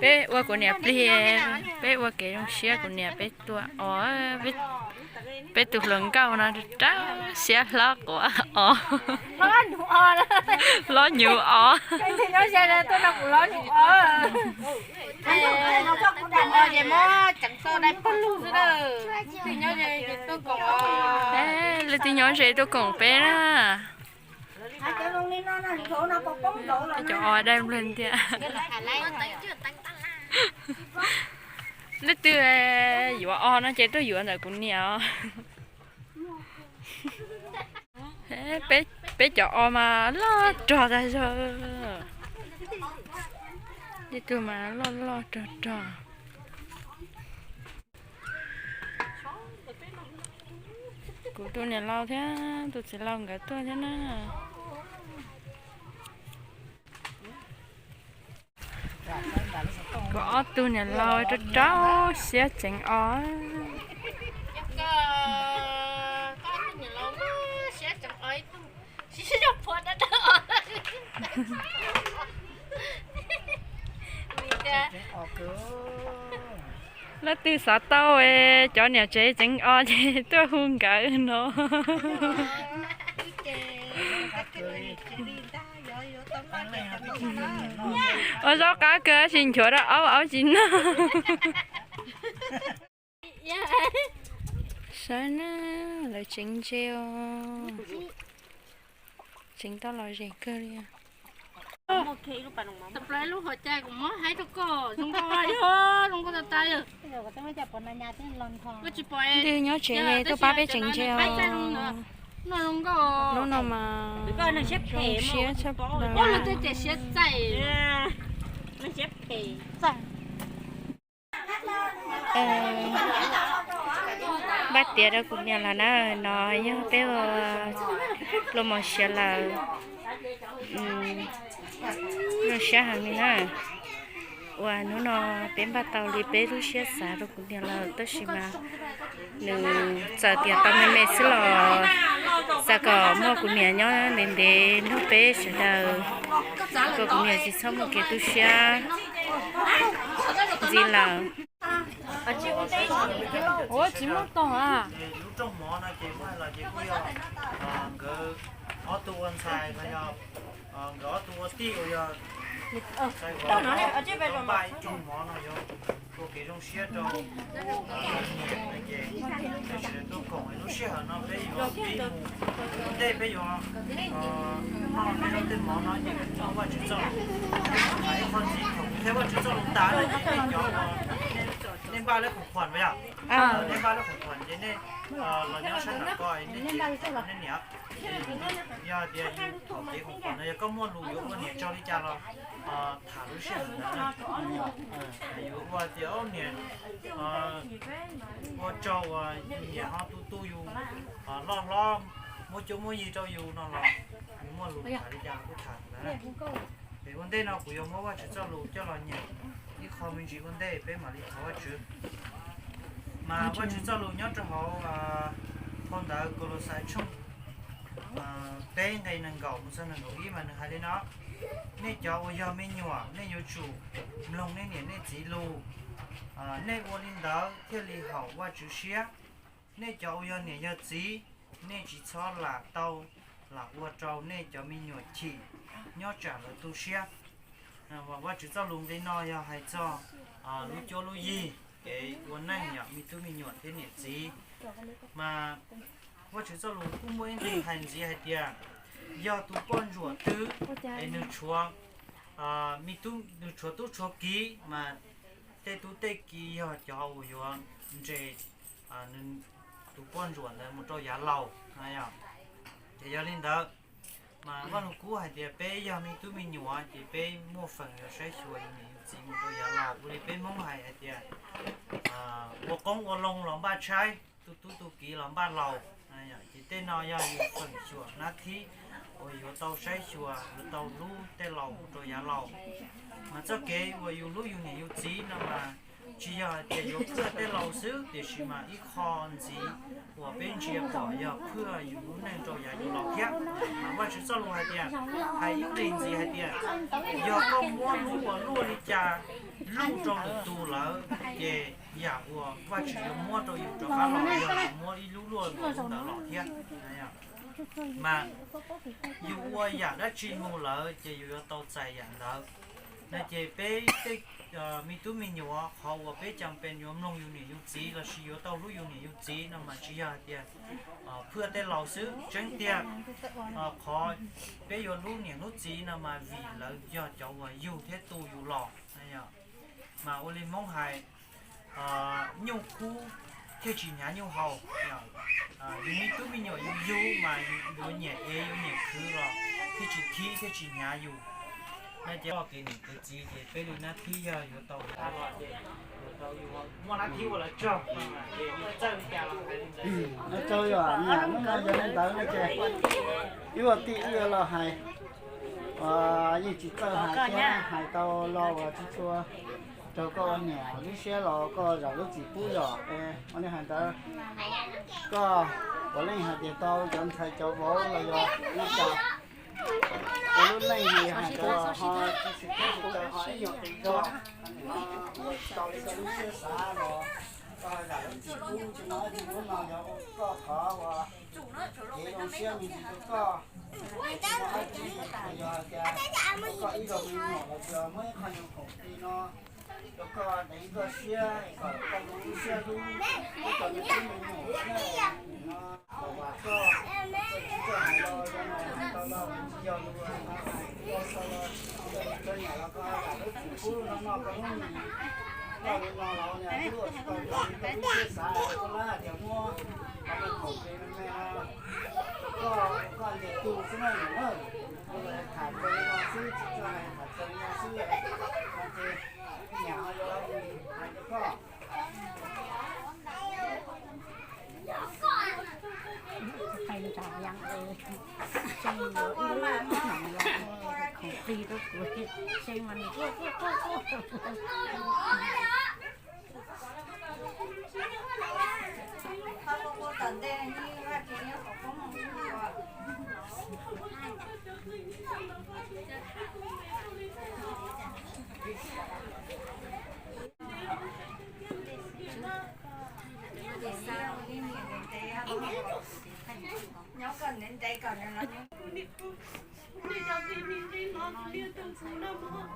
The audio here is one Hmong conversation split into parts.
Peb ua kuv niam plig, peb ua kev zoo siab kuv niam peb tua os. Peb tus hluas nkauj no rau siab hlob quav os, hlob nyuv os. Ces muab ceev tau dai pawg lug xwb na. Leej twg nyob ze tuaj koom peb na. Cov os dai nplawg ntiag. Leej twg yuav os no ces tuaj yuav ntawm kuv niam os. Peb cov os mas loj rog tag zog. Ib tug mas loj loj rog rog. Kuv tus niam laus thiab tus txiv laus nkawd tuaj thiab na. Kuv ob tug niam laus rau rau siab ceev os. Leej twg xav tau cov niam tsev ceev os ces tuaj hu nkawd no. Ua zaub qab kawg tab sis nchuav rau aub, aub tsis noj. Saib na, lawv tseev ntses os. Tseev tau lom zem kawg li. Lub hauv cai kuv muab haib rau koj, zoo nkauj, zoo nkauj tas tas. Leej twg nyob tsev tuaj pab peb tseev ntses os. Hnub no mas zoo siab tshaj plaws. Npaj tiav rau kuv niam lawv na, no yog peb luag mos siav lawm. Zoo siab heev li na. Uas hnub no peb npaj tau li peb lub siab xav rau kuv niam lawm tab sis mas nws txawm tias tau me me xwb los xav kom muaj kuv niam nyob ntev ntev nrog peb sawv daws, kom kuv niam tsis txhob muaj kev tu siab ntxiv lawm. Ua tsis muaj tog a. Lub rooj mov no ces muaj los ces kuj yog nkawd ob tug ua ntxhais los yog nkawd ob tug ua tij uas yog npaj ib rooj mov no yuav ua kev zoo siab rau niam no ces peb sawv daws tuaj koom lub sij hawm no peb yuav ib mus ua ntej peb yuav noj tej mov no ces kuv muab Vajtswv txoj lus hais ib qho ntxiv, thaum kuv qhia Vajtswv txoj lus tas no ces nej cov, nej npaj lub khoom khuam yog, nej npaj lub khoom khuam ces nej los nyob sab nram ko nej niam, yog tias yus thaum kev khoom khuam no yog koj muaj lus yuav ua niam tsaug li cas los tham lub sij hawm ntawd. Yuav ua tias niam, ua tsaug uas yus niam ho tu tu yus loj hlob, muab cuab muab yig rau yus no los yus muaj lus tham li cas kuj tham ntawd. Es ua ntej no kuv yuav muab Vajtswv txoj lus coj los nyeem ib qho me ntsis ua ntej peb mam li thov Vajtswv. Mas Vajtswv txoj lus nyob rau hauv phau ntawv Kaulauxais tshooj peb nqe nees nkaum mus txog nees nkaum ib mas nws hais li no: Nej cov uas yog me nyuam, nej yuav tsum mloog nej niam nej txiv lus, nej ua li ntawd thiaj li haum Vajtswv siab. Nej cov uas yog niam yog txiv, nej tsis txhob lam tau lam ua rau nej cov me nyuam chim nyob tsam lawv tu siab. Vajtswv txoj lus nqe no yog hais txog lub cuab lub yig, kev ua neej yom, me tub me nyuam thiab niam txiv. Mas Vajtswv txoj lus kuj muaj ib nqe hais ntxiv hais tias, yog tus poj ntsuam twg es nws tshuav, nws tshuav tub tshuav kiv mas tej tub tej kiv yog cov uas yuav nres tus poj ntsuam ntawd mus rau yav laus. Ces yog li ntawd, mas Vaj Lug Kub hais tias peb yog me tub me nyuam ces peb muaj feem yuav saib xyuas yus niam yus txiv mus rau yav laus. Ua li peb Hmoob hais hais tias, ua qoob ua loo los npaj tshaib, tu tub tu kiv los npaj laus. Ces tej no yog yus feem xyuam nab thib uas yuav tau saib xyuas yuav tau hlub tej laus mus rau yav laus. Mas txoj kev uas yus hlub yus niam yus txiv no mas tsis yog hais tias yuav kawm tej laus xwb, tiam sis mas ib qho ntxiv uas peb ntsia kom yog phwaj yus lub neej rau yav yuav los thiab. Mas Vajtswv txoj lus hais tias, hais ib ntsis hais tias, yog koj muab lub uas luaj li cas luj rau lwm tus lawm, ces yam uas Vajtswv yuav muab rau yus rov qab los yog yus muab ib lub luaj ntawd los thiab. Mas yus ua yam dab tsi mus lawm ces yus yuav tau txais yam ntawd. No ces peb tej me tub me nyuam, qhov uas peb cas pes yuav mloog yus niam yus txiv lossis yuav tau hlub yus niam yus txiv no mas tsis yog hais tias phwaj tej laus xwb. Tseeb tiag, qhov peb yuav hlub niam hlub txiv no mas vim lawv yog cov uas yug thiab tu yus los. Mas ua li Hmoob hais, nyuj kub thiaj tsis hnyav nyuj haus. Yus me tub me nyuam yus yug mas yuav nyiam ev yuav nyiam khwv los thiaj tsis thib thiaj tsis hnyav yus. No ces kev niam kev txiv ces peb li nab thib yog yuav tau, yuav tau yus muaj nab thib ua lawv tsaug, ces txawj li cas los hais li ntawd. Tsaug yog niam hnub no yog li ntawd no ces wb ua tij wb los hais, yeej tsis txawj hais thiab hais tau lo uas tsis tshua raug koj ua niam lub siab los koj zam lub txim pub zog. Ua li hais ntawd, koj puav leej hais tias tau cov ntxhais cov vauv los yog neej tsa, ua lub neej li hais tias ho tsis tau ho ib nyuag qis zog, tau li koj lub siab xav los koj zam lub txim pub tsis no. Hnub no yog ua koj qhov uas kev zoo siab me ntsis rau koj. Yog hais tias koj ib zaug me nyuam los tsuas muab ib qho nyuag khoom plig no rau koj deev koj siab kom koj lub siab hlub ib co me tub me nyuam thiab no. Kom vam koj, koj tsis txawj hais los zoo hais tau los tsis yog lus no hais, koj txhob los, koj niam los koj zam lub txim pub no noj koj lub mis. Koj li no los niam lub tsis tau koj lub siab xav koj lab hais tias muab qhov me khoom plig me me no rau koj, koj ntes tu xwb na niam na. Kuv tham txog li no xwb, tsis txawj hais, tham txog li no xwb. No ces niam ho yuav hais rau koj. Nyob kom ntev ntev kom nws los nyob. Kuv niam cov txiv me ntsis no kuv niam tus kuv na mog.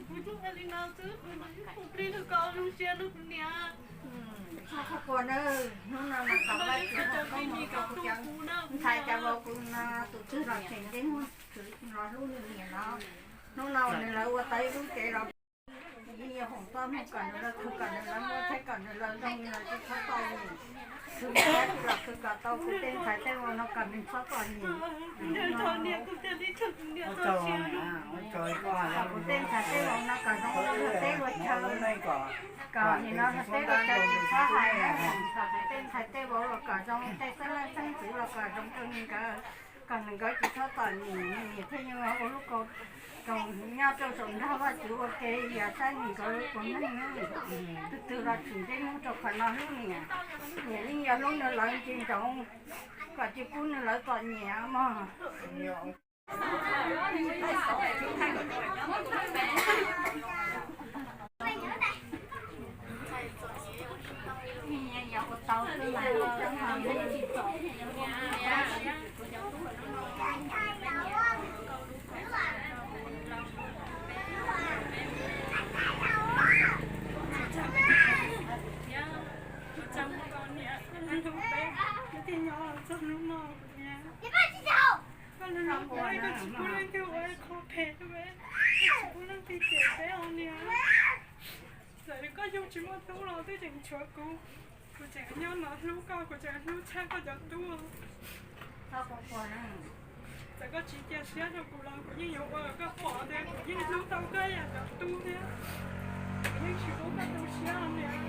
Kuv tsuas hais li no xwb, kuv plig rau koj zoo siab no kuv niam. Txhob quaj na, hnub no mas kom Vajtswv foom koob hmoov rau kuv cov ntxhais cov vauv kuv no tus twg los tseem ntsej muag khwv los hlub nws niam no. Hnub no nws lawv ua tau ib lub cev los yeej yuav foom koob hmoov kom nws lawv khwv kom nws lawv muaj thiab kom nws lawv zoo li lawv tsis txhob txom nyem. Khwv los khwv kom tau kuv tej ntxhais tej vauv no kom nws txhob txom nyem. Kom kuv tej ntxhais tej vauv no kom zoo luag teb luag chaw, kom nim no luag teb luag chaw tsis txhob hais na, kom kuv tej ntxhais tej vauv los kom zoo, tej xeeb leej xeeb ntxwv los kom zoo rau nkawd, kom nkawd tsis txhob txom nyem, nyias thiaj yuav ua lub kaus zoo nyob rau saum nrog Vajtswv ua ke, yog saib nws nkawd puas neej. Tus twg los tsis ntsej muag rau qhov no hlub niam, niam yeej yog hlub nws lawv ntsis ntsoov, kom tsis pub nws lawv txom nyem mog. Koj lub neej koj tsis pub leej twg ua qhov phem rau peb, koj tsis pub leej twg cem peb os niam. Txawm koj yug tsis muaj tub los twb tseem tshuav kuv, kuv tseem nyob no hlub koj, kuv tseem hlub tshaj koj cov tub. Txawm koj tsis cia siab rau kuv los kuv yeej yuav ua kom koj pom tias kuv yeej hlub tau koj ib yam cov tub thiab. Kuv yeej tsis pub koj tu siab os niam.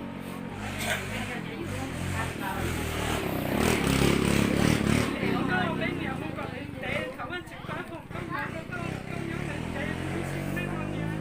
Koj peb niam mus kom ntev ntev, thov Vajtswv pab foom koob hmoov rau koj, koj nyob ntev ntev mus ib sim neej os niam.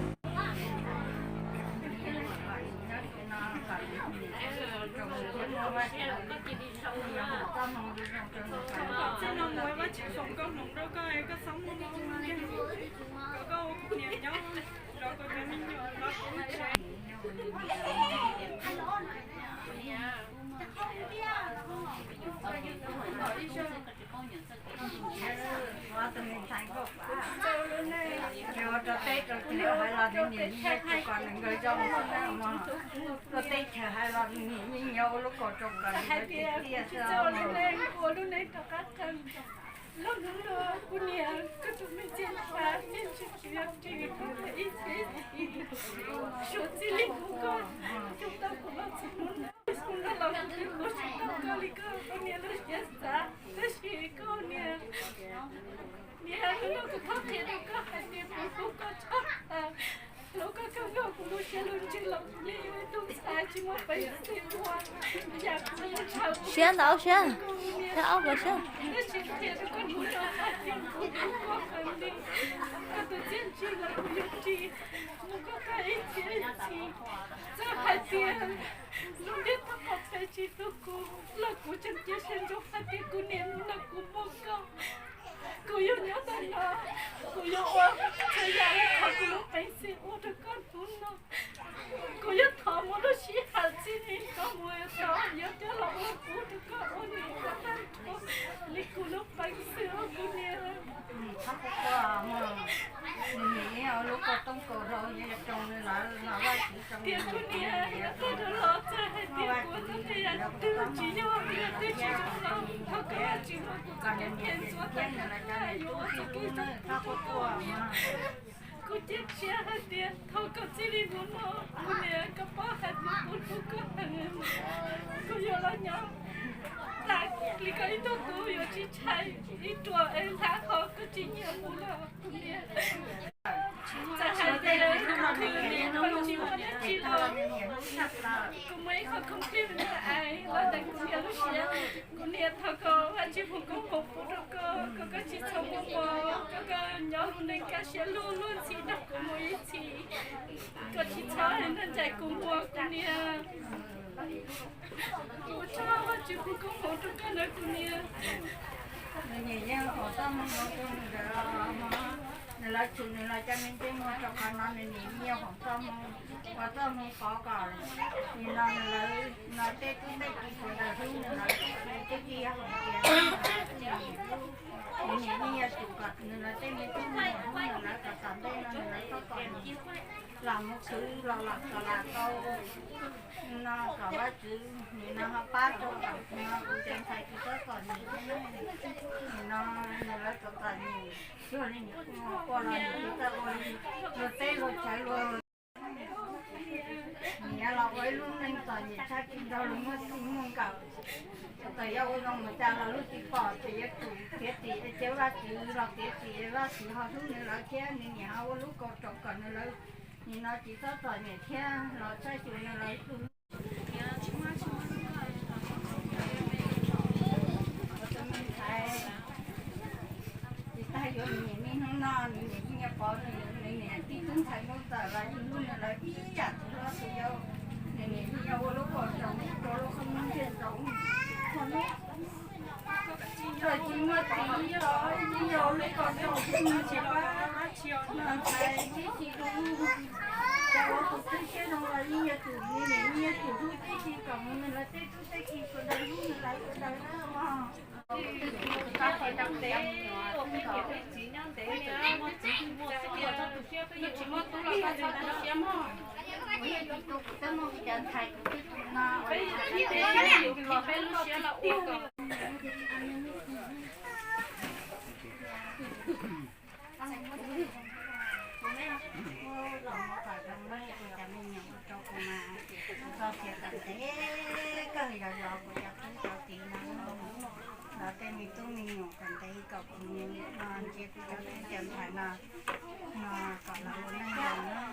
Ua rau teb rau chaw hais los nws nim nyiam tus kom nws nkawd zoo xwb na mog. Ua teb chaws hais los nws nim nyiam ua lub kaus rau kom nws nkawd tiag tiag xwb os. Lub neej rov qab qees. Lub hnub no kuv niam koj tus me ntxhais ntxhais yeej tsis tsis yog ris ib txhis ib txhis, suav txij li hnub koj coj tau kuv los txog hnub no, hnub no los kuv twb ua tsis tau koj li koj niam lub siab xav, tab sis koj niam, niam hnub no kuv thov qhia rau koj hais tias kuv hlub koj tshaj tas, hlub koj kawg nkaus, kuv lub siab lub ntsws los kuv li ib tug ntxhais tsis muaj peev xwm ua, yam kuv mus ntshaw siab ntau siab, siab ob puas siab. Tab sis qhia rau koj hnub no hais tias kuv hlub koj heev li, koj tus txiaj ntsig los kuv yuav ris mus koj tag ib txhis ib txhis. Txawm hais tias lub ntiaj teb qhov pes tsis tu kuv los kuv tseem cia siab ntsoov hais tias kuv niam hnub no kuv muaj koj, kuv yuav nyob ntawm no, kuv yuav ua txhua yam li qhov kuv lub peev xwm ua rau koj hnub no. Kuv yuav thov mus lub sij hawm txij li no mus tso, yuav coj los ua pub rau koj ua niam koj tag nrho li kuv lub peev xwm os kuv niam. Nws nim ua lub kaus tooj kaus rau lawv los Vajtswv tias kuv niam, yog koj rov los txawm hais tias kuv txoj kev yam twg tsis yog yog twg tsis zoo los thov koj Vajtswv ua kuv txoj kev ntxuav tawm yuav ua txoj kev zoo rau koj. Kuv cia siab hais tias thaum koj txij li hnub no, kuv niam koj paub hais tias kuv hlub koj heev, kuv yuav los nyob tas li koj ib tug tub, yuav tsis ntshai ib ruam es hlab qhov koj tsis nyiam kuv los kuv niam. Txawm hais tias kuv khwv li pheej tsis muaj dab tsi los kuv muaj ib qho khoom plig me me ais los ntawm kuv niam lub siab. Kuv niam thov koj Vajtswv foom koob hmoov pub rau koj, kom koj tsis txhob muaj mob, kom koj nyob lub neej kaj siab lug luag ntxhi nrog kuv mus ib txhis, kom tsis txhob nrog ncaim kuv mus kuv niam. Kuv ua tsaug Vajtswv foom koob hmoov rau koj na kuv niam. Nws nim yeej foom txoj hmoo rau nws nkawd, nws lawv tshwm nws lawv cov me ntsej muag rau qhov no, nws nim yeej foom txoj hmoo, ua txoj hmoo pov kom nim no nws lawv no tej tub tej ki sawv daws hlub nws lawv, nws twb tsis yog hais tias nws nim yeej yuav tsum kom nws lawv tej me tub me nyuam hlub nws lawv kom tom ntej no nws lawv txhob kom los mus khwv los los kom los tau no kom Vajtswv nim no ho pab rau kom no kuv cov ntxhais tsis txhob txom nyem thiab, nim no nws lawv txom txom nyem, tsuas li nim ua los nim tsis txawj ua li luag teb luag chaw luag. Nim no los ua ib lub neej txom nyem tshaj tsis nrog luag muaj txij muaj nkawm, txawm yog ua zoo mus cas los luag tsis pom, ces yuav tsum tiav tim cia Vajtswv los tiav tim Vajtswv ho hlub nws lawv thiab nws niam ho ua lub kaus rau kom nws lawv nim no tsis txhob txom nyem thiab los txhawb xyuas nws lawv ib tug tus me ntxhais. Tsis tas yuav nws niam niaj hnub no nws niam yeej yuav pov nws, nws niam tib tug ntxhais npau taws los yeej hlub nws lawv ib yam tsis hlob tsis yau. Nws niam yeej yuav ua lub kaus rau rau lub qhov muag ntsia rau txhua hnub. Txawm tsis muaj txiv los yeej yuav ua lub kaus rau tsis pab, tus ntxhais tib si hlub. Cas ua tus twb siab zoo los yeej yuav tsum, nws niam yeej yuav tsum hlub tib si kom mus nws lawv tej tub tej ki sawv daws hlub nws lawv sawv daws na mog. Los mus pam rau kuv cov me nyuam rau kuv mas, kuv txoj sia txom nyem kawg, yog yog kuv cov tub cov kiv no, lawv tej me tub me nyuam kom ntev, kom kuv ntsia kuv cov tub cov ntxhais no, no kom lawv ua neej zoo na.